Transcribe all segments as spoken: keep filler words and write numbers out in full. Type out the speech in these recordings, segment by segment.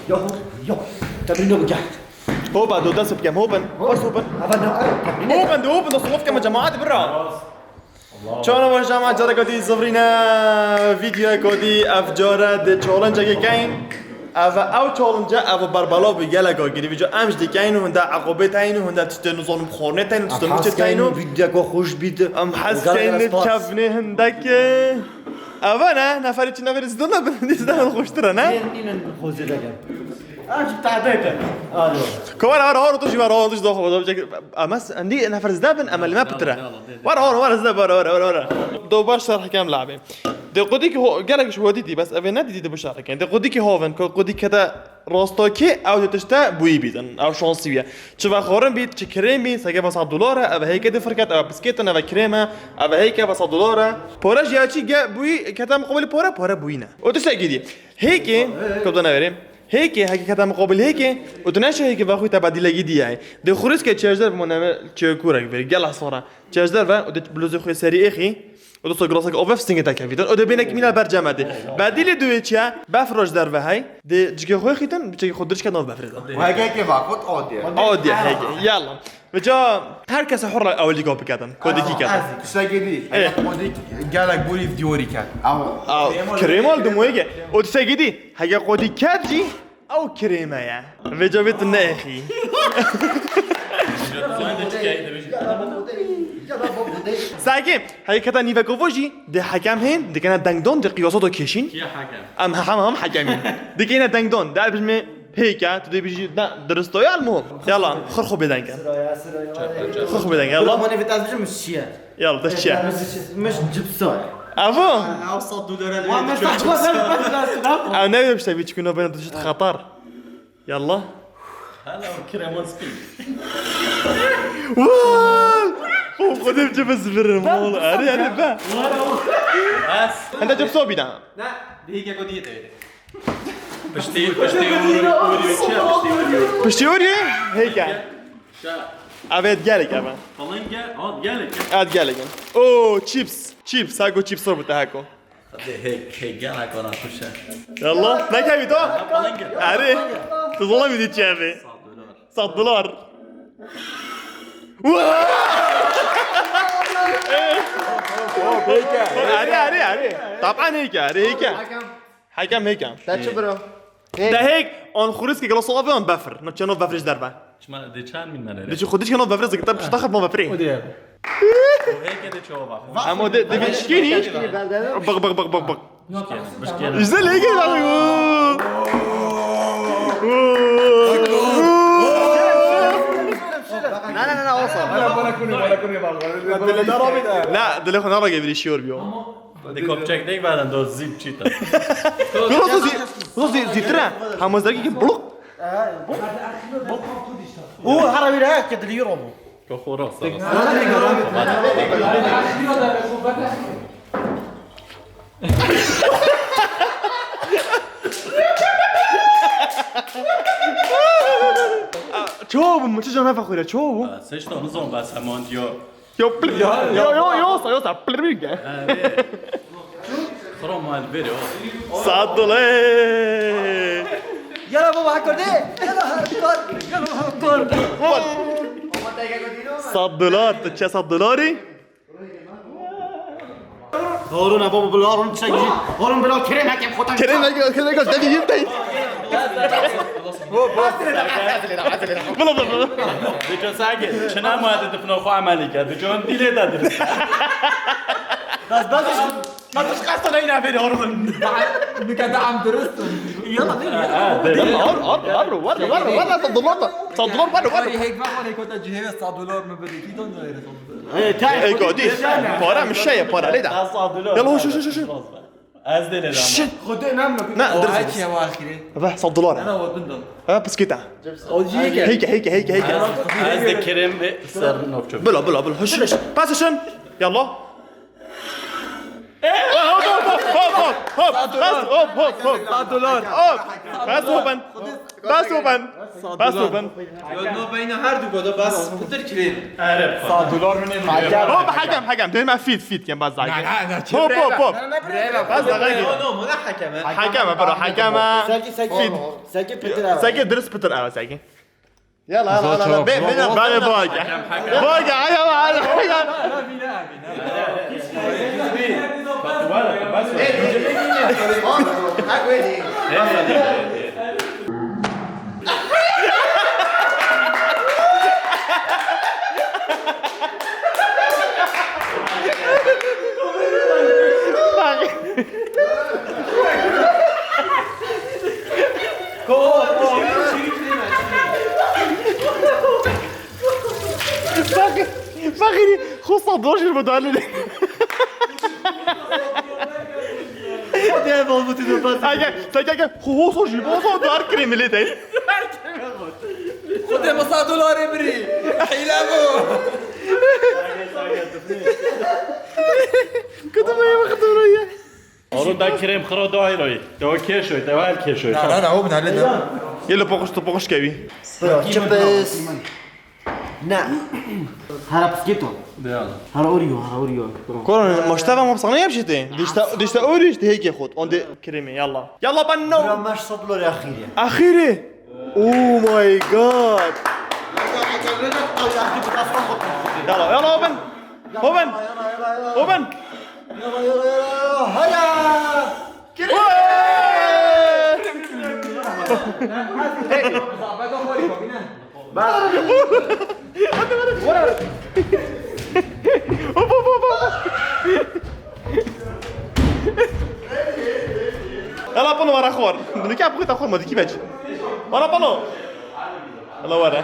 Yok, yok. Temrîn yok, gel. Hopa, do dest bikem, hopin. Bas hopin. Hopin, do hopin, do sof keme cemaat bira. Çana baş cemaat, cara kodi zivrine video kodi ev cara de challenge ke kein. Ev ev challenge ev berbalav bi gelek agiri video em ji dikein û hunda eqobet hein û hunda tiştê nizanim xornet hein û tiştê miçet hein û. Video ko xoş bît. Em hes kein kevne hindek. Ava ne? Neferê çi neferê zidana bin, zidana xweştir e, ne? Nînin xwezê deke. Em jî tade ke. Alo. Ko were, were, were, tu jî were, were, tu jî doxo, doxo, ama s-, em dî nefer zide bin, em elime pitire. Were, were, were, zide, were, were, were, were. Do baş ser hekem labe. De qudî ki ho-, gelek ji hodî dî, bes evê ne dî dî de bişareken. De qudî ki hovin, ko-, qudî kete rastokî, ew de tişte bûyî bîtin, ew şansî ye. Çi vexwarin bît, çi kirêm bît, sege ve sed dolar e, ev heyke di firket, ev piskêtin, ev kirêm e, ev heyke ve sed dolar e. Pore ji ya çî ge bûyî, kete miqabilî pore, pore bûyî ne. O tiştekî dî. Hêkê, ku tu neverê, hêkê, heke kete miqabilî hêkê, û tu neşe hêkê vexwî te bedîlegî dî ye. Dê xurîskê çêjder bimane me çêkurek ver, gela sora. Çêjder ve, û dê bluzê xwe serî êxî, û dê so gilasek ove stingê te kevîtin, û dê bênek mîna ber cem e dê. Bedîlê duwê çi ye? Befra ji derve hey, dê cikê xwe xîtin, biçekî xwe dirişke nav befrê de. Û heke heke vakot odiye. Odiye heke, yalla. Ve ca her kese hor la ewilî ka biketin, kodikî ketin. Tiştekî dî, heke kodik gelek bûrî diyorî ket. Aw, krêmal di moyê ke. O tiştekî dî, heke kodik ket jî, ew krême ye. Vêca vê tu neexî. Sakê, heke keta nîveko vo jî, dê hekem hên, dikene dengdon, dê qiyasa do kêşîn. Kî hekem? Em hem, hem hekemîn. Dikene dengdon, dê bijmê pêke, tu dê bijî, ne, dirist o ya, muhim. Yala, xir xwe bêdeng e. Xir xwe bêdeng e, yala. Ama ne vit ez bijim, çi ye? Yala, te çi ye? Miş, miş cipsa. Avo? Ew sed dolara lê. Wa me sed dolara. Ew ne işte bir çikuna ben düşüt xatar. Yalla. Hala o krema spî. Vay! O kadar cebe zibirim oğlum. Hadi hadi be. Bas. Hende cipsa bir daha. Ne? Değil ki o değil de. Piştî, piştî ûrî, ûrî çi? Piştî ûrî? Piştî ûrî? Hêke. Evet, gelek eve. Falan gel, al gelek. Evet, gelek. Oo, chips. Chips, hako chips sor bu hako. Hadi hek, hek gel akona kuşa. Yallah, ne kevi to? Falan gel. Arı. Tu zola mi diçi abi? Sattılar. Sattılar. Hop, hêke. Arı, arı, arı. Taban hêke, arı hêke. Hekem hêke. Te çi biro? Hêk. De hêk, an xuriskê gelo soğuk ve an befir. Na çeno befir ji derve. Çima de çan min nere? De çi xudî çeno befir zikta pişta xat ma befirê. O diye. O hêke de ço bak. Ama de, de bir şikini. Bak, bak, bak, bak, bak. Bişkene, bişkene. İşte lege bak. Na, na, na, na, olsa. Bana kunu, bana kunu bak. La, dile xona ra gevri şiyor biyo. Di kopçek dek baden do zîp çîta. Yo, zo zî, zo zî, zîtire. Hema zergî ki buluk. O hara wî re ke dilî ro bû. Ko xora sara. Ço bû, mi çi cana faxire, ço bû? Seçta nizam bes heman diyor. Yo, pl-, yo, yo, yo, yo, sa, yo, sa, plirmîge. Xro mal beri o. Sadulê. Yala baba, hakor de. Yala hakor. Yala hakor. Sad dolar, tu çe sad dolarî? Harun, baba, bila Harun çek. Harun, bila kerem hakem xotan. Kerem hakem, kerem hakem, dedi yirmi. Bula, bula, bula. Dikon sage, çina ma de dipno xo ameli ke. Dikon dile de dir. Bas, bas, bas, bas, qasta neyna beri Harun. Nika da am durust. Yala, ne? Ha, de. Ar, ar, ar, var, var, var, var, dolar da. Sa dolar var, var. Hek bak, ne kota ciheve sa dolar mı beri? Ey, kodî. Para mi şey, para lê de. Yala, hoş, hoş, hoş, hoş. Ez de ne dam. Shit. Xwedê nam ne. Ne, O dirz. Heke waxirê. Ve, sad dolar. Ana odun dam. Ha, pisketa. O cî ke. Heyke, heyke, heyke, heyke. Ez, ez de kerem ve ser nokço. Bila, bila, bila. Hoş, hoş. Pas şun. Yalla. Hop, hop, hop, hop, hop. Pas, hop, hop, hop. Sad dolar. Hop. Pas, hop, ben. Bas open. Bas open. Yo, no, beyna her du goda bas pitir kirê. Hop, hekem, hekem. Dönme fit, fit, kem bas zaki. Hop, hop, hop. Bas zaki. No, no, mana hekem, he. Hekem, bro, hekem. Seki, seki. Fit. Seki pitir. Seki dürüst pitir, evet, seki. Yalla, yalla, yalla. Be, be, be, be, bak. Bak, ay, ay, ay, ay. Fakir, fakir, xusa doşir bu dalil. Hadi ya, bol bu tüdü bas. Ay, gel, sen gel, gel. Xusa ji bu dar kremli de. Xudê masa dolarê birî. Hîle bû. Kudum ya, kudum ya. Oğlum da krem xiro dahil oy. Te o keş oy, te o el keş oy. Na, na, na, o bin halde. Gel pokuş, tu pokuş kevi. Çipis. Ne? Hara biskîto. Hara Oreo, hara Oreo. Koron, maştava mam sana yapıştı. Dişte, dişte Oreo işte heyke xot. Onde kremi, yalla. Yalla ben no. Bira maş sablo ya xîrê. Axiri. Oh my god. Yalla, yalla, open. Open. Open. Haya. Hop, hop, hop, hop. Yala pano wara xor. Bunu kya bukita xor modiki veç. Wara pano. Yala wara.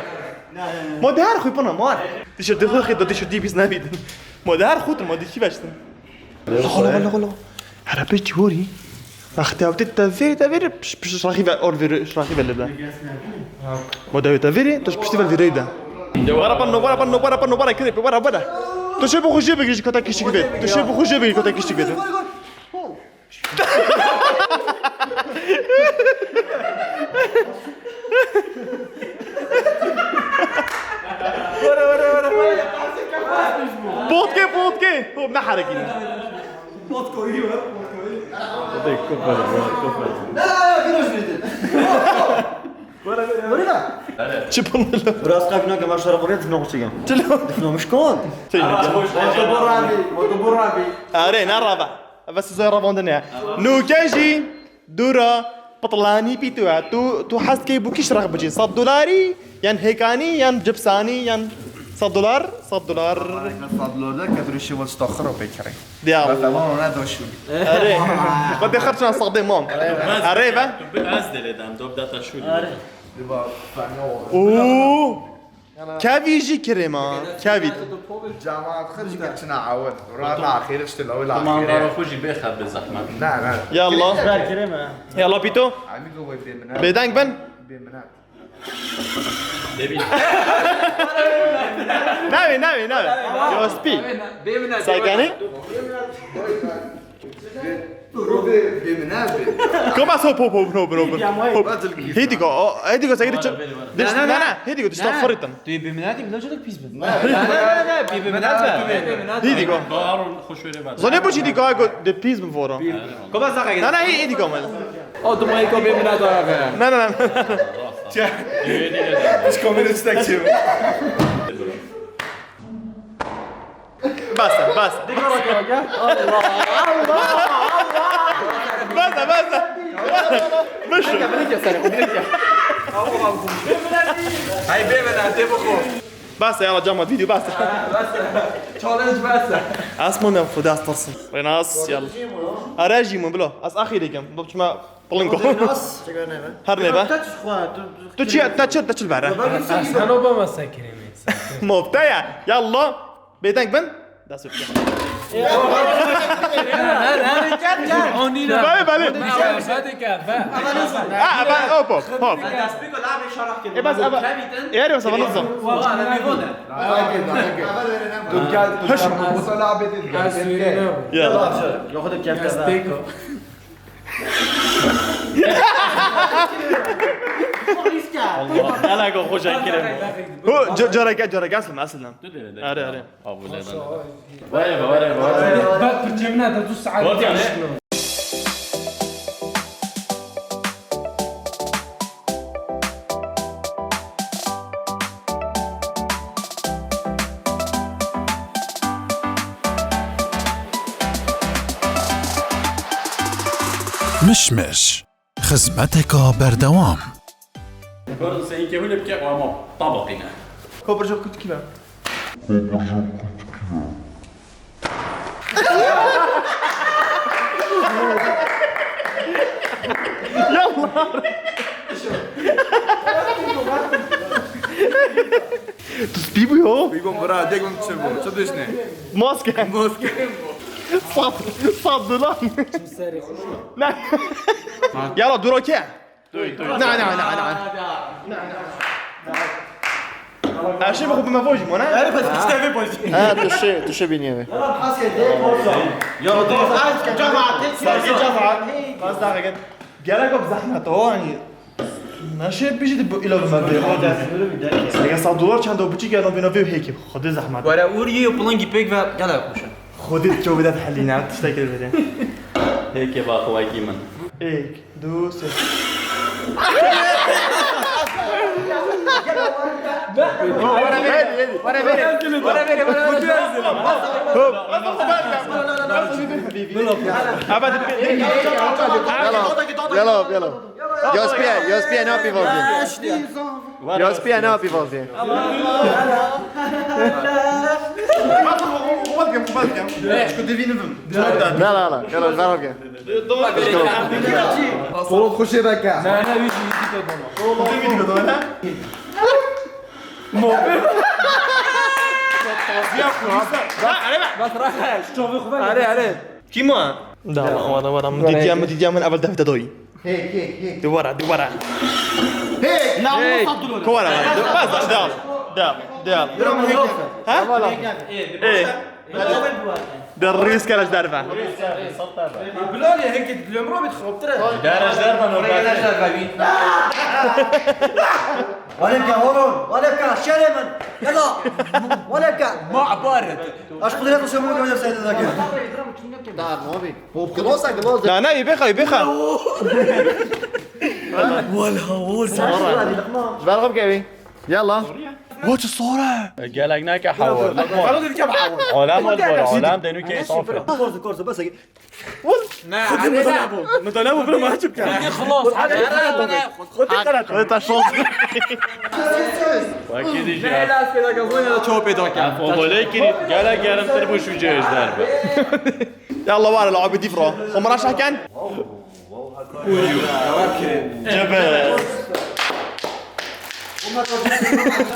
Mo de her xu pano mar. Tişört de xu xi do tişört di biz nabidin. Mo de her xu modiki veçtin. Xolo, xolo, xolo. Hera pê çi horî? Wextê ew tê te vê, te vê, piş, piş, şraxî ve, or vê, şraxî ve lê de. Ma dewê te vê, tu ji piştî ve vê de. Wara pano, wara pano, wara pano, wara kirê, wara, wara. Tu şê bi xwe jê bigirî ji kota kişik vê. Tu şê bi xwe jê bigirî kota kişik vê. Were, were, were, were. Potke, potke. Hop, ne harekî. Potko iyi var, potko iyi. Hadi, kopar, kopar. Ne, ne, ne, biraz büyüdü. Were, were, were. Çi pınırlı? Biraz kalbine gömer şarap oraya difnomu çekin. Çilo. Difnomuş kon. Şey, moto boravi, moto boravi. Are, ne rava. Eve size ravandine. Nûke jî dûra pitlanî pî tu e. Tu, tu hez key bû kî şirax bicî? Sed dolarî, yan hêkanî, yan cipsanî, yan sed dolar, sed dolar. Sed dolar da ke tu rişî wal staxiro pê kerê. Diya. Ba tamam ona doşû. Erê. Xwedê xerçina sadê mam. Erê be. Tu bi ez dilê dem, dob data şûrî. Erê. Diba fena oldu. Oo. Kevî jî kirê ma, kevî. Cemaat xwe jî çina awin. Rana axir işte lawil axir. Tamam, dara xwe jî bê xeb bi zehmet. Na, na. Yalla. Ber kirê me. Yalla pîto. Amigo vay bê minat. Bêdeng bin. Bê minat. Debî. Navê, navê, navê. Yo spî. Bê minat. Saygani. Koma so po po bro bro bro. Hêdî go, hêdî go, segê diçe. Na, na, na. Hêdî go, dişta firitin. Tu yê bêminatî, min çadak pîs bin. Na, na, na, na, bêminat be. Hêdî go. Zanê bo çi dî go, go de pîs bin vora. Koma saxa. Na, na, hê, hêdî go mal. O tu mayî ko bêminat a. Na, na, na. Çe. Hiç komedi istek çevir. Bas e, bas. Dikkat bak ya. Allah, Allah, Allah. Bas e, bas e. Bas e. Bas e. Bas e. Hay bê bela, tê bixo. Bas e, yala cama video bas e. Bas e. Challenge bas e. Asmon ya, Xuda astırsın. Renas, yala. Ara jî min, bilo. Az axirê kim. Bak, çima pilingo. Nas. Her ne be? Tu çi, te çi, te çi bere? Sen Obama sekiremi. Mofta ya. Yalla. Bêdeng bin. Dest öpüyorum. Her, her, gel, gel. Bale, bale. Hadi gel, be. Ha, ben, hop, hop, hop. E, bas, ama. Eğer yoksa bana zor. Dur gel, dur gel. Bu sana abi dedi. Gel, gel. Ya. Yok, hadi gel, gel. Allah. Gelek o xweş kirim. Ho, ca-, careke, careke, aslim, aslim. Tu dere, dere. Are, are. Abone ben. Were be, were be, were be. Bak, pirçe min de du saet. Warte, ne? Mişmiş. Xizmeteka berdewam. Kurd seyîkê hûn ê bike, ama tabaqîne. Kobrca kutkî be. Yallah. Tu spî bû yo? Bîbûm bira, dek bûm çi bû? Çi dişne? Maske. Maske. Sat, sat dolar. Lan. Yala, dur okey. Dur, dur. Na, na, na, na. Her şey bu, bu mevojim ona. Evet, işte bir pozisyonu. Ha, tu şey, tu şey bilmiyorum. Ya, dur. Cemaat, cemaat. Fazla gel. Gerek yok zahmet o, hani. Naşe bir şey de bu ila bu mevde. Sege sağ dolar çanda buçuk ya, no bino bir heki. Hadi zahmet. Were ûriyê û pilingî pêk ve gele xweş e. Xwedê çav bide helîne, tiştekê bide. Heke ba xwekî min. Êk, du, sê. Yala, yala, yala. Yaz piye, yaz piye, ne yapayım abi? Yaz piye, ne yapayım abi? Şu devini vim. Ne la la, yala, ver abi. Oğlum kuşu dakika. Ne, ne, bir şey, bir şey. Oğlum, bir şey. Bas rahat, şu çavi xwe. Are, are. Kim o? Da, wara, wara, wara. Dîtiya min, dîtiya min, evel defte doyî. Hek, hek, hek. Dubara, dubara. Hek! Na, hey, bu satılıyor. Kovara, wara. Bas, devam. Devam, devam. Dur ama hek. Ha? Tamam. Ee. De risk kere derve. Bilal ya, hek, bilmiyorum, bir xoptire. Derece derve, no derece derve. Welêke horon, welêke şerê min. Yala, welêke. Ma abaret. Aşk kudret o şemur gönder seyde zaten. Tamam abi. Glosa, glosa. Na, na, yê bêxa, yê bêxa. Wala, wala. Ji ber xwe bikevî. Yala. Wo, çi sor e? Gelek neke hawar. Alem ol bor, alem denû kê saf e. Korsa, korsa, bes. Ne, Xwedê mutala bû. Mutala bû, bira, ma çi bikin? Xelas, hadi, hadi, hadi. Xwedê qerat. Xwedê te şans. Wekî dî jî. Ne, ela, sê dakika, zon ya da çoğu peyda. Ev omelê kirî, gelek gerimtir bû, şûcê ji derve. Yallah, were, la, abi, dîf ra. Xwe miraşa ken. Cebe.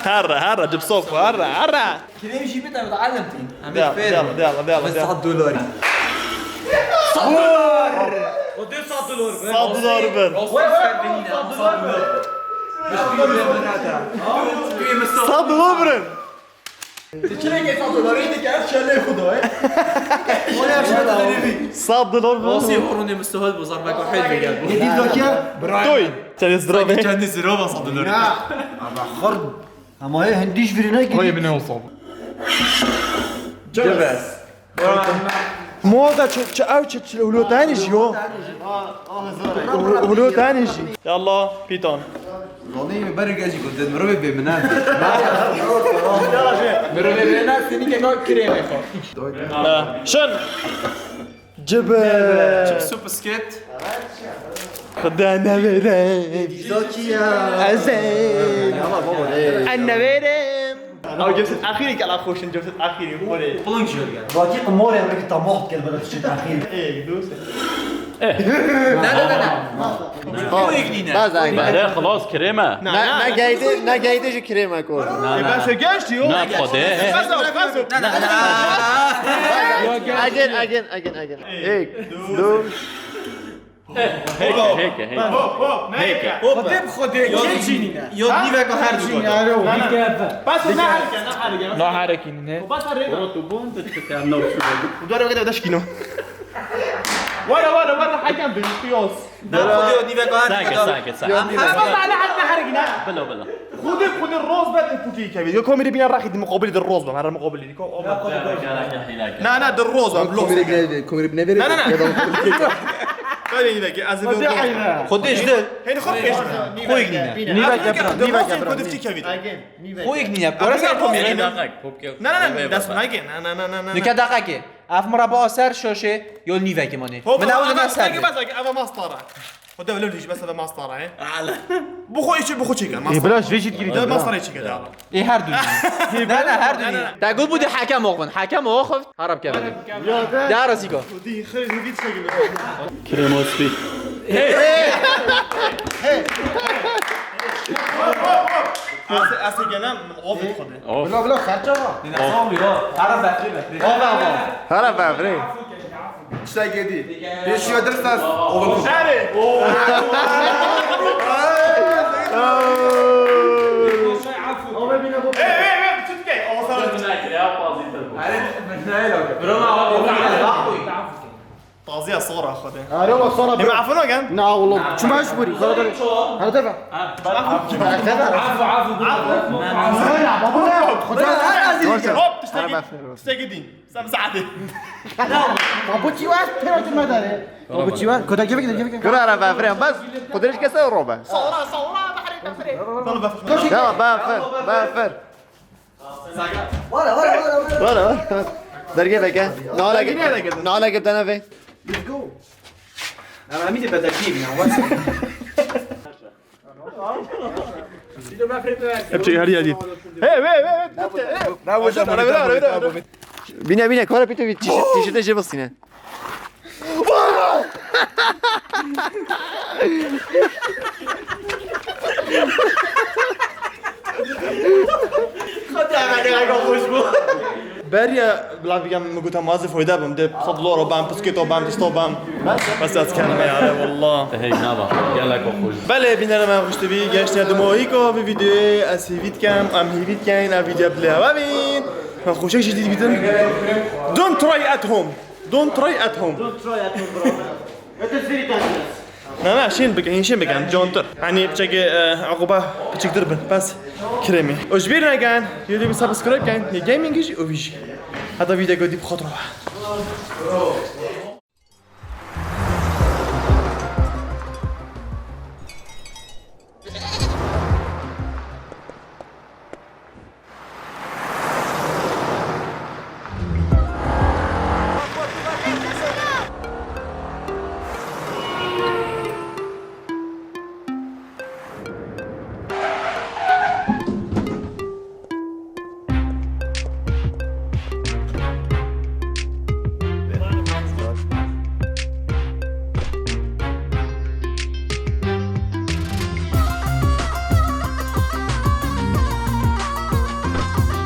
Herre, herre, cibsof, herre, herre. Kirêm jî bide, em dialimin tîn. Em ê fêr bin. Devam, devam, devam. Sed dolar. Sed dolar! O dê sed dolar bin. Sed dolar bin. Sed dolar bin. Sed dolar bin. Çi rengê sed dolarê dike, ez şelê xwe da, e? Sed dolar bin. Nasıl horunê mistehol bu, zarbeka hel de gel bu. Yedî dakiye? Toy. Çendî zirove. Çendî zirove sed dolar. Ya. Ama xird. Ama hê hindî ji virî nekirî. Koyê bine olsa. Cebes. Moda çi, çi ew çi, çi hulutanî jî yo. Hulutanî jî. Yallah, pîtan. Zanî mi berê gel jî gotin, mirovê bê minan. Mirovê bê minan, seni ke no kirê me ko. Ha, şun. Cibi. Çipsu pisket. Xwedê nevêre. Dîza kî ye? Ez ê. Yala baba de. En nevêre. Ew cewset axîrî kela xweş in, cewset axîrî xorê. Piling jî gel. Vakî qimorê em ki tamah kel bela tişt axîrî. Ê, dost. Ne, ne, ne, ne. Ha, bas, bas. Bare, xelas, kirême. Ne, ne, ne geydi, ne geydi ji kirême ko. Ne, ne. Bas, geçti yo. Ne, xwedê. Bas, bas. Ne, ne, ne. Agin, agin, agin, agin. Êk, du. Heke, heke, heke. Hop, hop, ne heke? Hop. Xwedê bi xwedê, kê çînîne? Yo, dîveka her du goto. Bas, ne herike, ne herike. Na herekînîne. Bas, herike. Bro, tu bûn, tu çi te nav şû. Bu dore weke de şkîno. Were, were, were, Ekem bin qiyas. Sakit, sakit, sakit. Ama ne, ne, ne, ne, ne. Bilo, bilo. Xwedê, xwedê roz be, tu pûtî kevî. Yo, komî bîne raxî di muqabilî de roz be. Her muqabilî. Na, na, di roz be, bilo. Komî bîne, komî bîne. Na, na, na. Kevî nîvekî, ez ê... Xwedê ji de. Hên xwe pêş. Xwe yek nîne. Nîvekî, nîvekî. Xwedê tî kevî. Xwe yek nîne. Para ser komî. Na, na, na, dest nake. Na, na, na, na, na. Nike daqekê. Ev miraba ser şoşê yol nîvekî manê. Min ew dina ser. Bas, eve mastara. Xwedê wele lîj bes eve mastara, he. Ala. Bu xwe içi, bu xwe çêke, mastara. Ê, bila ji vê jî digirî. De mastara çêke de ala. Ê, her du. Na, na, her du. Te got bû di hekem oxivin. Hekem oxiv, harab kevin. Ya de. De ara sîka. Di xir, di çêke. Krema spî. Ez, ez gene min oxivin xwedê. Of. Bila, bila, xerça va. Of. Hara befrê, befrê. Hara befrê. Tiştekê dî. Pêşiya dirst ez. Oğlum. Erê. Ê, ê, ê, tu dikey. Ama sana Taziya sora xwedê. Are wa sora. Ê, me afû nakin? Na, oğlum. Çima ji borî? Xwedê. Hadi be. Hadi be. Hop, tiştekî, tiştekî dîn. Sen saate. Babu çi var? Pêro tu me dare. Babu çi var? Koda gevek de gevek. Kura ra bafre, bas. Kudreş kese robe. Sora, sora, bahre, bahre. Tamam, bafre, bafre. Wala, wala, wala, wala. Wala, wala. Derge beke. Nala ge-, nala ge dene ve. Let's go. Ama mi de bedel değil ya. Hepsi her yer değil. Hey, hey, hey, hey. Bine, bine, kara pito bir tişört, tişörte şey basın. Xwedê ev xweş bû. Beriya bila bigem, min gote ma ez ê fayda bim, dê sed dolar bam, piskêto bam, disto bam. Bes ez kenime yare, wallah. Hey, nava, gelek xweş. Belê, bînerê me xweş dibî, geştiye dimoyî ku vî videoyê ez hêvî dikem, em hêvî dikin, ev video bilê hewe bîn. Me xweşek jî dît bîtin. Don't try at home. Don't try at home. Don't try at home, bro. It is very dangerous. Na, na, şên bike, hîn şên bike, cantir. Hani piçekê, e, aquba piçiktir bin, bes kremî. Û ji bîr nekin, YouTube subscribe kin, yê gaming jî û vî jî. Heta video dî bi xwe re.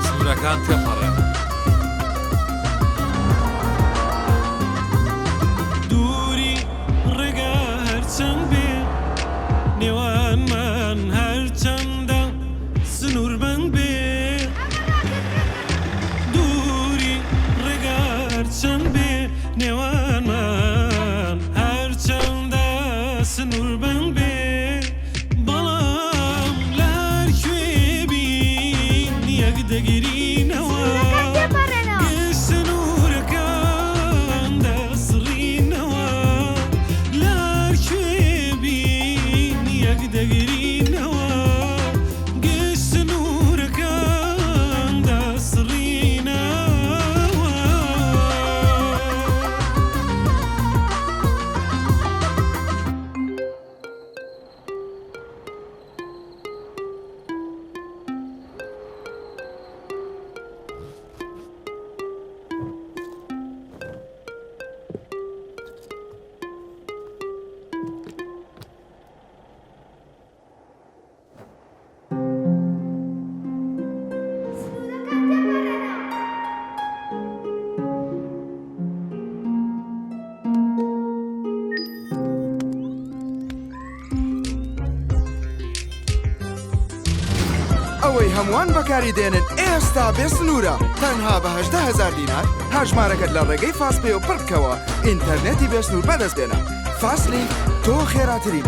Sînoreke teperê. Dûrî ڕێگە هەرچەند بێ، نێوانمان هەرچەندە سنووربەند بێ. دووری ڕێگە هەرچەند بێ، نێوانمان هەرچەندە سنووربەند بێ، بەڵام لە هەر کوێ بین یەک دەگرینەوە. سنوورەکان تێپەڕێنەوە. گشت سنوورەکان دەسڕینەوە. لە هەر کوێ بین یەک دەگرینەوە. گشت سنوورەکان دەسڕینەوە. ئەوەی هەمووان بەکاری دێنن ئێستا بێ سنوورە، تەنها بە هەژدە هەزار دینار هەژمارەکەت لە ڕێگەی فاست پێ و پڕ بکەوە، ئینتەرنێتی بێ سنوور بەدەست بێنە. Fastlink, to xêratirî.